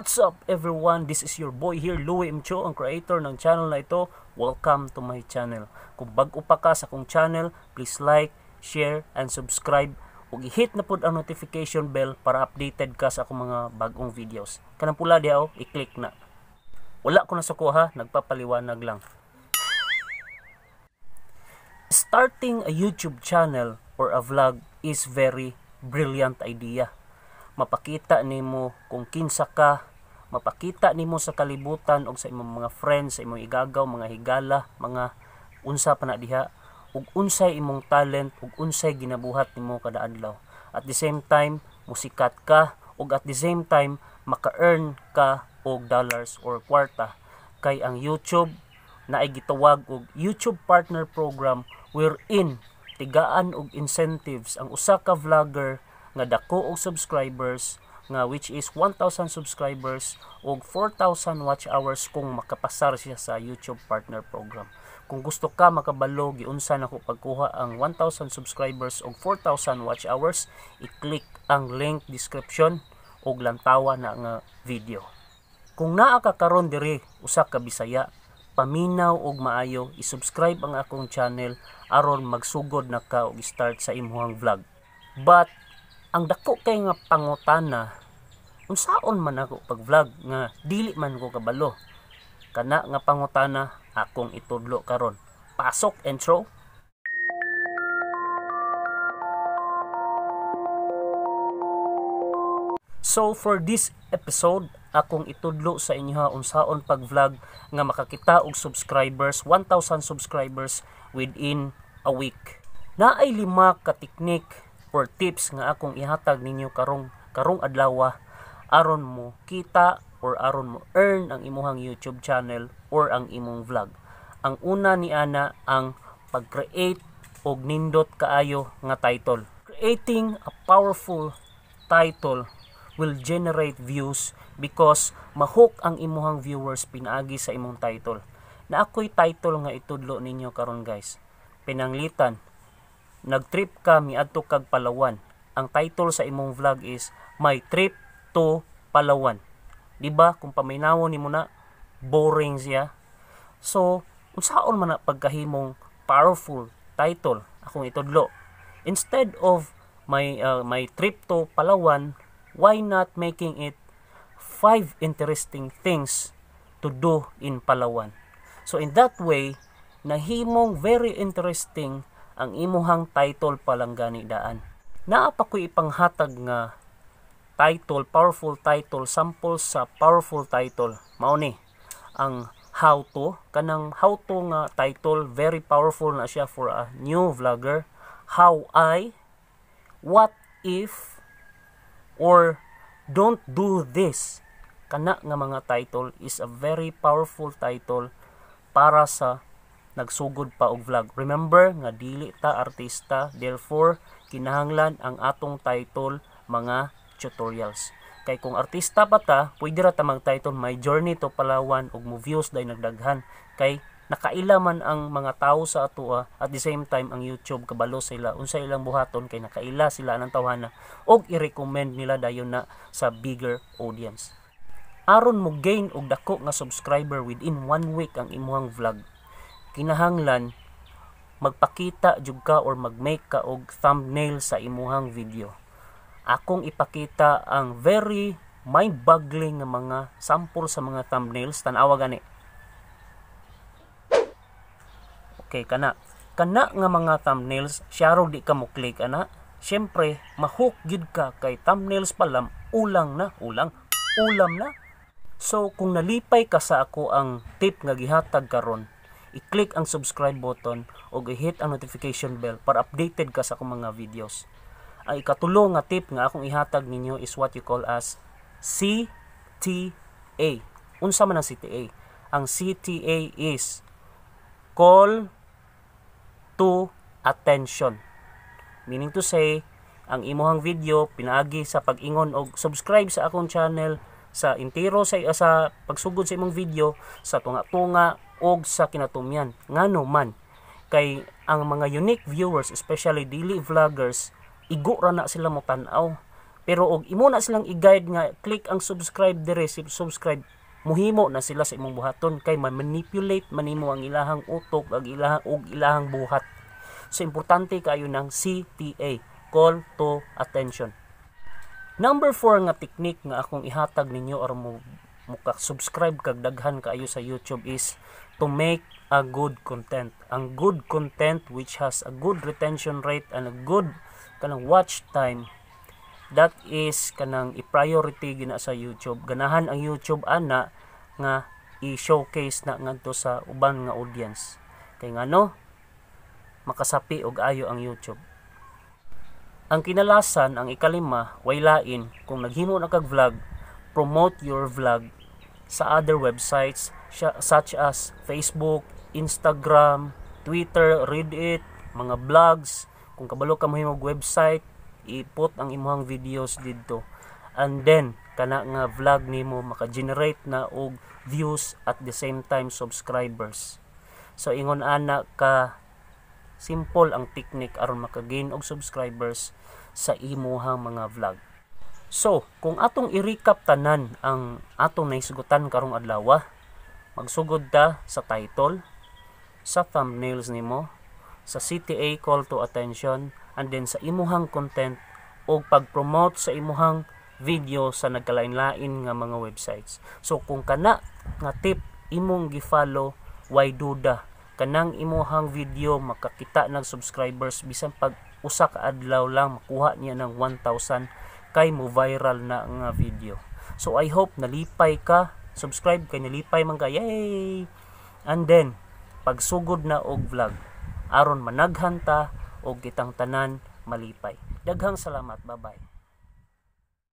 What's up, everyone? This is your boy here, Louie Mcho, ang creator ng channel na ito. Welcome to my channel. Kung bag-o pa ka sa akong channel, please like, share, and subscribe ug i-hit na pud ang notification bell para updated ka sa akong mga bagong videos. Kanang pula diha oh, i-click na. Wala ko na suko ha, nagpapaliwanag lang. Starting a YouTube channel or a vlog is very brilliant idea. Mapakita nimo kung kinsa ka, mapakita nimo sa kalibutan og sa imong mga friends, sa imong igagaw, mga higala, mga unsa pa na diha, ug unsay imong talent ug unsay ginabuhat nimo kada adlaw. At the same time, musikat ka ug at the same time maka-earn ka og dollars or kwarta kay ang YouTube naay gitawag og YouTube Partner Program wherein tigaan og incentives ang usa ka vlogger nga dako og subscribers, nga which is 1,000 subscribers og 4,000 watch hours kung makapasar siya sa YouTube Partner Program. Kung gusto ka makabalo giunsa nako pagkuha ang 1,000 subscribers og 4,000 watch hours, i-click ang link description og lantawa na nga video. Kung naa ka karon diri usa ka Bisaya, paminaw og maayo, i-subscribe ang akong channel aron magsugod na ka og start sa imuhang vlog. But ang dako kay nga pangutana, unsaon man ako pag-vlog nga dili man ko kabalo? Kana nga pangutana akong itudlo karon. Pasok intro. So for this episode, akong itudlo sa inyo ha unsaon pag-vlog nga makakita og subscribers, 1,000 subscribers within a week. Naay lima ka technique or tips nga akong ihatag ninyo karong karong adlaw aron mo kita or aron mo earn ang imuhang YouTube channel or ang imong vlog. Ang una ni ana, ang pag-create og nindot kaayo nga title. Creating a powerful title will generate views because mahook ang imuhang viewers pinaagi sa imong title. Na ako'y title nga itudlo ninyo karon, guys. Pinanglitan, nagtrip ka miadto kag Palawan. Ang title sa imong vlog is "My Trip to Palawan." Di ba? Kung paminawon nimo na, boring siya. So, unsaon man na pagkahimong powerful title? Akong itudlo. Instead of my trip to Palawan, why not making it "Five interesting things to do in Palawan"? So in that way, nahimong very interesting ang imuhang title pa lang gani daan. Naa pa ko'y ipanghatag nga title, powerful title, sample sa powerful title. Mao ni ang how to, kanang how to nga title, very powerful na siya for a new vlogger. How I, what if, or don't do this. Kana nga mga title is a very powerful title para sa nagsugod pa og vlog. Remember nga dili ta artista, therefore kinahanglan ang atong title mga tutorials. Kay kung artista pa ta, pwede ra ta mag-title "My Journey to Palawan" ug mo views day nagdaghan kay nakaila man ang mga tao sa atoa. At the same time, ang YouTube kabalo sila unsa ilang buhaton kay nakaila sila ng tawhana og i-recommend nila dayon na sa bigger audience. Aron mo gain og dako nga subscriber within one week ang imuhang vlog, kinahanglan magpakita jud ka or mag-make ka og thumbnail sa imuhang video. Akong ipakita ang very mind-boggling nga mga sample sa mga thumbnails. Tan-awa gani. Okay, kana. Kana nga mga thumbnails, syaro di ka mo click ana. Syempre, ma-hook gyud ka kay thumbnails pa lang, ulang na, ulang, ulam na. So, kung nalipay ka sa ako ang tip nga gihatag karon, i-click ang subscribe button o i-hit ang notification bell para updated ka sa akong mga videos. Ang ikatulo nga tip nga akong ihatag ninyo is what you call as CTA. Unsa man ang CTA? Ang CTA is call to attention. Meaning to say, ang imuhang video pinaagi sa pag-ingon og "Subscribe sa akong channel" sa intiro sa pagsugod sa imong video, sa tunga-tunga og sa kinatumyan. Ngano man kay ang mga unique viewers, especially dili vloggers, igo ra na sila mo tan-aw. Pero og imo na silang i-guide nga click ang subscribe dire, subscribe, muhimo na sila sa imong buhaton kay ma-manipulate man nimo ang ilahang utok ug ilahang buhat. So importante kayo ng CTA, call to attention. Number 4 nga technique nga akong ihatag ninyo aron mo muka-subscribe kag daghan kaayo sa YouTube is to make a good content. Ang good content which has a good retention rate and a good kanang watch time, that is kanang i-priority gina sa YouTube. Ganahan ang YouTube ana nga i-showcase na ngadto sa uban nga audience. Kay ngano, makasapi og ayo ang YouTube. Ang kinalasan, ang ikalima, way lain, kung naghimo na kag vlog, promote your vlog sa other websites such as Facebook, Instagram, Twitter, Reddit, mga blogs. Kung kabalo ka mohimo og website, i-put ang imong videos didto. And then kana nga vlog nimo maka-generate na og views, at the same time subscribers. So ingon ana ka simple ang technique aron maka-gain og subscribers sa imuhang mga vlog. So, kung atong i-recap tanan ang atong nahisgutan karong adlaw, magsugod ta sa title, sa thumbnails nimo, sa CTA, call to attention, and then sa imuhang content o pag-promote sa imuhang video sa nagkalain-lain nga mga websites. So kung kana nga tip imong gi-follow, way duda kanang imuhang video makakita ng subscribers. Bisan pag usa ka adlaw lang, makuha niya ng 1,000 kay mo viral na nga video. So I hope nalipay ka, subscribe kay nalipay man ka, yay! And then pagsugod na og vlog aron managhan ta og kitang tanan malipay. Daghang salamat, bye bye.